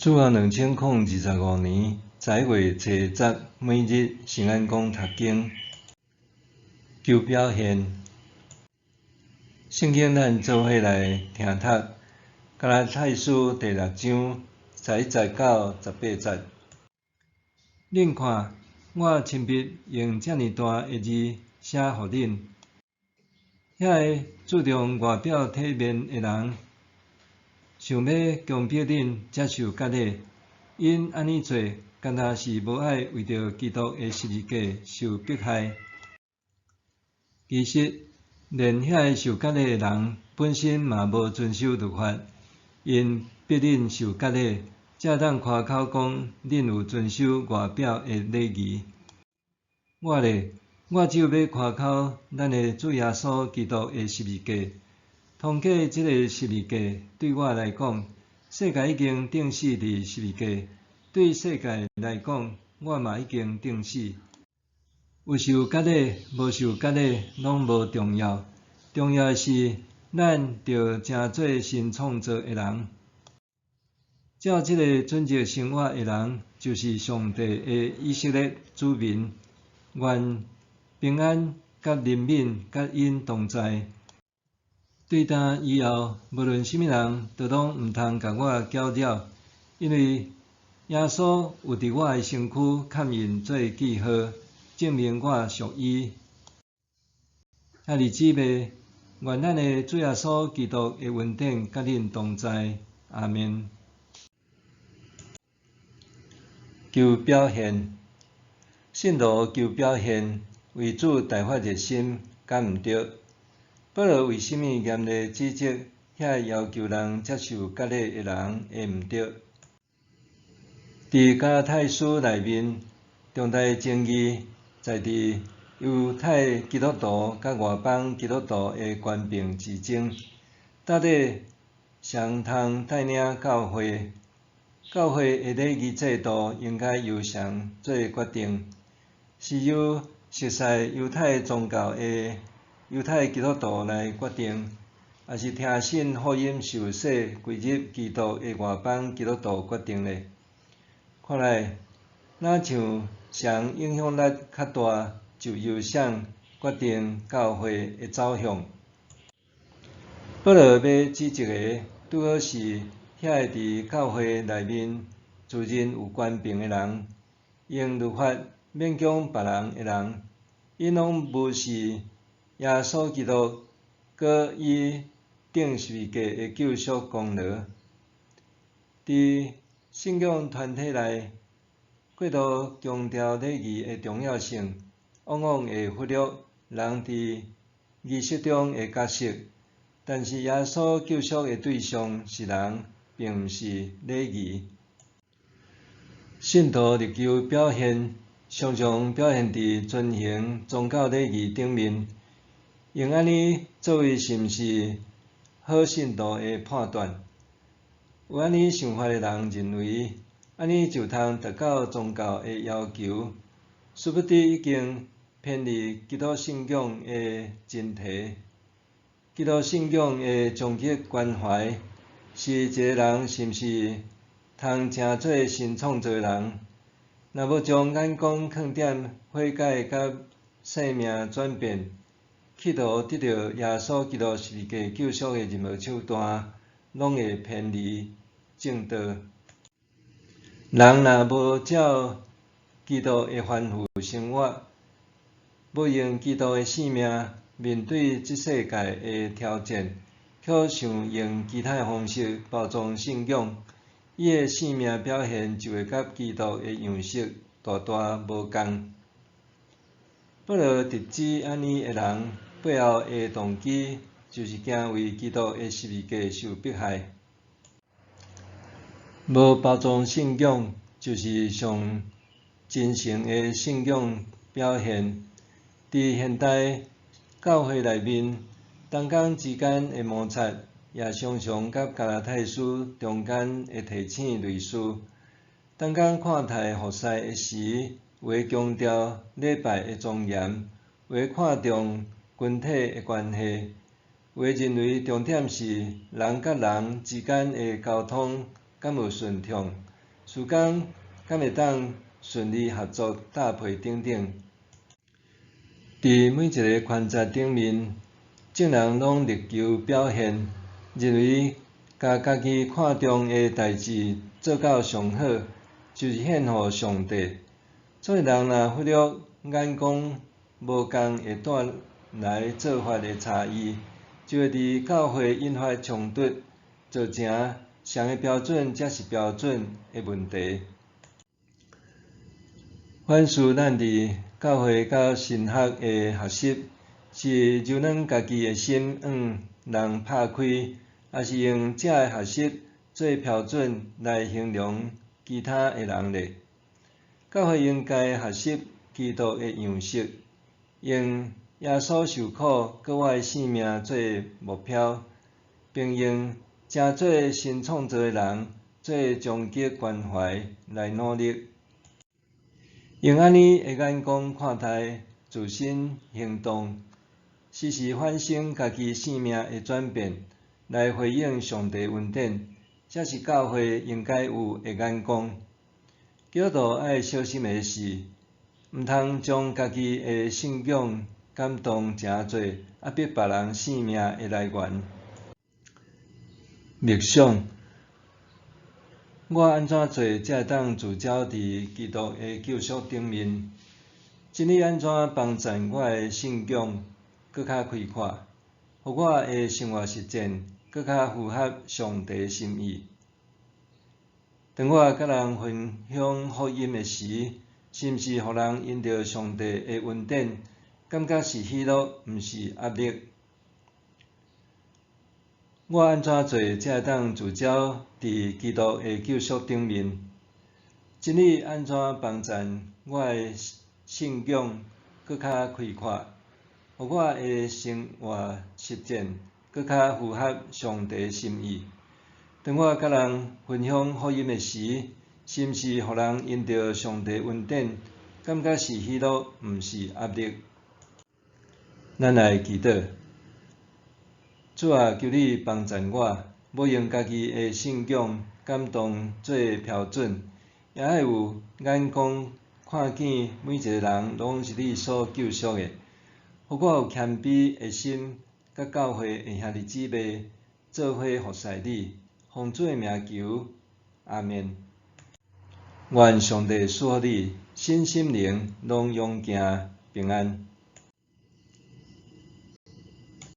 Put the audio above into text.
主後2025年11月初十，每日聖安講讀經，求表現。聖經咱做伙來聽讀，加拉太書第六章11節到18節。恁看，我親筆用遮爾大的字寫予恁，遐个注重外表體面的人，想欲強迫恁接受割禮，𪜶按呢做，敢若是無愛為著基督的十字架受迫害。其實，連遐个受割禮的人本身嘛無遵守律法，𪜶逼恁受割禮，才會當誇口講恁有遵守外表的禮儀。我咧，我只有欲誇口咱的主耶穌基督的十字架。通過這个十字架，對我來講，世界已經釘死佇十字架；對世界來講，我嘛已經釘死。有受割禮，無受割禮，攏無重要。重要的是，咱著成做新創造的人。照這个準則生活的人，就是上帝的以色列子民。願平安佮憐憫佮𪜶同在。對今以後，無論啥物人，都攏毋通共我攪擾，因為耶穌有佇我的身軀崁印做記號，證明我屬伊。兄弟姊妹，願咱的主耶穌基督的恩典佮恁同在。阿們。求表現，信徒求表現，為主大發熱心，敢毋對？保羅為啥物嚴厲指責遐要求人接受割禮的人的毋對？佇加拉太書內面，重大爭議在佇猶太基督徒佮外邦基督徒的權柄之爭，到底誰通帶領教會？教會的禮儀制度應該由誰做決定？是由熟悉猶太宗教的猶太基督徒來決定，抑是聽信福音受洗歸入基督的外邦基督徒決定呢？看來，若像誰影響力較大，就由誰決定教會的走向。保羅欲指責的，拄好是遐个佇教會內面自認有權柄的人，用律法勉強別人的人，𪜶攏無視耶穌基督閣伊釘十字架的救贖功勞。佇信仰團體內，過度強調禮儀的重要性，往往會忽略人佇儀式中的角色。但是耶穌救贖的對象是人，並毋是禮儀。信徒力求表現，常常表現佇遵行宗教禮儀頂面。用按呢作為是毋是好信徒的判斷。有按呢想法的人認為，按呢就通達到宗教的要求，殊不知已經偏離基督信仰的真諦。基督信仰的終極關懷，是一个人是毋是通成做新創造人。若無將眼光囥踮悔改佮生命轉變，企圖得著耶穌基督十字架救贖的任何手段，攏會偏離正道。人若無照基督的吩咐生活，無用基督的性命面對這世界的挑戰，卻想用其他的方式包裝信仰，伊的生命表現就會佮基督的樣式大大無仝。保羅直指按呢的人背後的動機，就是驚為基督的十字架受迫害。無包裝信仰，就是上真誠的信仰表現。佇現代教會內面，同工之間的摩擦，也常常佮加拉太書中間的提醒類似。同工看待服侍的時，有的強調禮拜的莊嚴，有的看重群體的關係，有的認為重點是人佮人之間的溝通敢有順暢。事工敢會當順利合作搭配等等。佇每一个權責頂面，眾人攏力求表現，認為共家己看重的代誌做到上好，就是獻予上帝。所以人若忽略眼光無仝會帶來做法的差異，就會佇教會引發衝突，造成誰的標準才是標準的問題。反思咱佇教會佮神學的學習，是柔軟家己的心向人拍開，抑是用這个學習做標準來衡量其他的人咧？教會應該學習基督的樣式，用耶穌受苦閣我的性命做目標，並用成做新創造的人做終極關懷來努力。用按呢的眼光看待自身行動，時時反省家己性命的轉變，來回應上帝恩典，這是教會應該有的眼光。基督徒愛小心的是，毋通將家己的信仰感動成做壓迫別人性命的來源。默想，我按怎做才會當聚焦佇基督的救贖頂面？真理按怎幫助我的信仰閣較開闊，予我的生活實踐閣較符合上帝心意？當我佮人分享福音的時，是毋是予人因著上帝的恩典，感覺是喜樂，毋是壓力？我按怎做才會當聚焦佇基督的救贖頂面？真理按怎幫助我的信仰閣較開闊，予我的生活實踐閣較符合上帝心意？當我佮人分享福音的時，是毋是予人因著上帝恩典，感覺是喜樂，毋是壓力？咱來祈禱。主啊，求你幫助我，無用家己的信仰感動做標準，也愛有眼光看見每一个人攏是你所救贖的，予我有謙卑的心，佮教會的兄弟姊妹做伙服侍你，奉主的名求，阿們。願上帝賜福你，身心靈攏勇健平安。